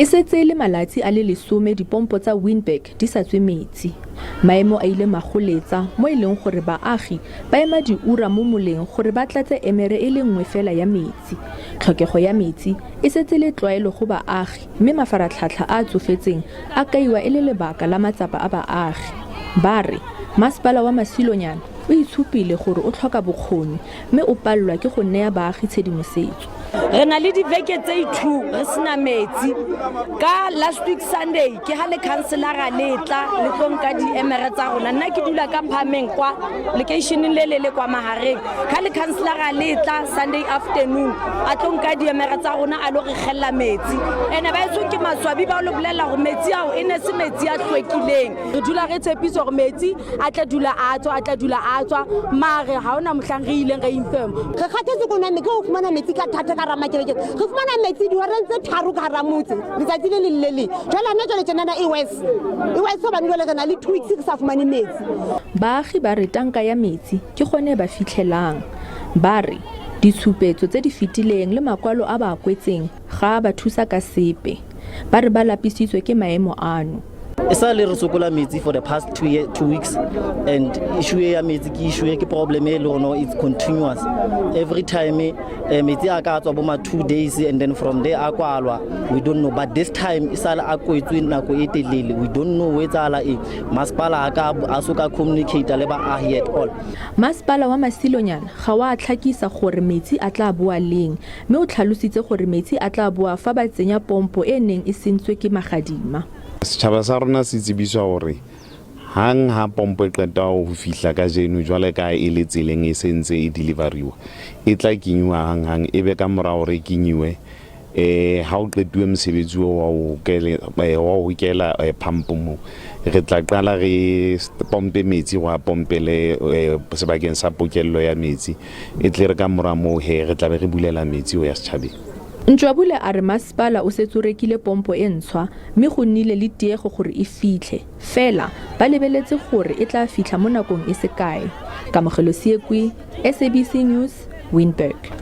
E setse e le malatsi a le 10 dipompo tsa Winburg di sa tswe metsi. Maemo a ile magoletsa mo e leng gore baagi ba ema diura mo moleng gore ba tlatse emere e le nngwe fela ya metsi. Tlhokego ya metsi e setse le tlwaelo go baagi mme mafaratlhatlha a a tsofetseng a kaiwa e le lebaka la matsapa a baagi. Ba re masepala wa Masilonyana o itshupile gore o tlhoka bokgoni mme o palelwa ke go neya baagi tshedimosetso. Re na le dibeke tse 2 re sena metsi. Ka last week Sunday ke ha le councilora le tla le tlo nka diemere tsa rona. Nna ke dula ka Phameng kwa locationeng le le le kwa mahareng. Ka le councilora le tla Sunday afternoon a tlo nka diemere tsa rona a lo re kgella metsi. Ene ba eso ke maswabi ba lo bolella hore metsi ao e ne se metsi a hlwekileng. Re dula re tshepiswa hore metsi a tla dula a tswa, a tla dula a tswa, mare ha hona mohlang re ileng ra inform. Re kgathetse ko nwa ke ho fumana metsi ka thata ka hara makerekere. Re fumana metsi dihoreng tse 3 ka hara motse letsatsi le leng le leng. Jwale hona jwale tjenana e worse. E worse hobane jwale re na le 2 weeks re sa fumane metsi. Baagi ba re tanka ya metsi ke gone ba fitlhelang. Ba re ditshupetso tse di fetileng le makwalo a ba a kwetseng ga a ba thusa ka sepe. Ba re ba lapisitswe ke maemo ano. E sa le re sokola metsi for the past 2 weeks, and issue ya metsi ke issue, ke problem e le gore it's continuous. Every time metsi a ka tswa bo ma 2 days and then from there a kwalwa. We don't know, but this time e sale a kwetswe nako e telele. We don't know ho etsahala eng. Masepala a ka a so ka communicate le baahi at all. Masepala wa Masilonyana ga wa tlhakisa gore metsi a tla boa leng mme o tlhalositse gore metsi a tla boa fa ba tsenya pompo e neng e sentswe ke magadima. Setjhaba sa rona se tsebiswa hore hang ha pompo e qeta ho fihla kajeno, jwale ka e le tseleng, e sentse e deliveriwa, e tla kenyuwa hanghang. E be ka mora hore e kenyiwe, ha o qetuwe mosebetsi oo wa ho hokela pump moo, re tla qala re pompe metsi go a pompele sebakeng sa pokello ya metsi. E tle re ka mora moo he re tla be re bulela metsi ho ya setjhabeng. Ntjwabule a re masepala o setse o rekile pompo e ntšhwa mme go nnile le tiego gore e fitlhe, fela ba lebeletse gore e tla fitlha mo nakong e se kae. Kamogelo Seekwe, SABC News, Winburg.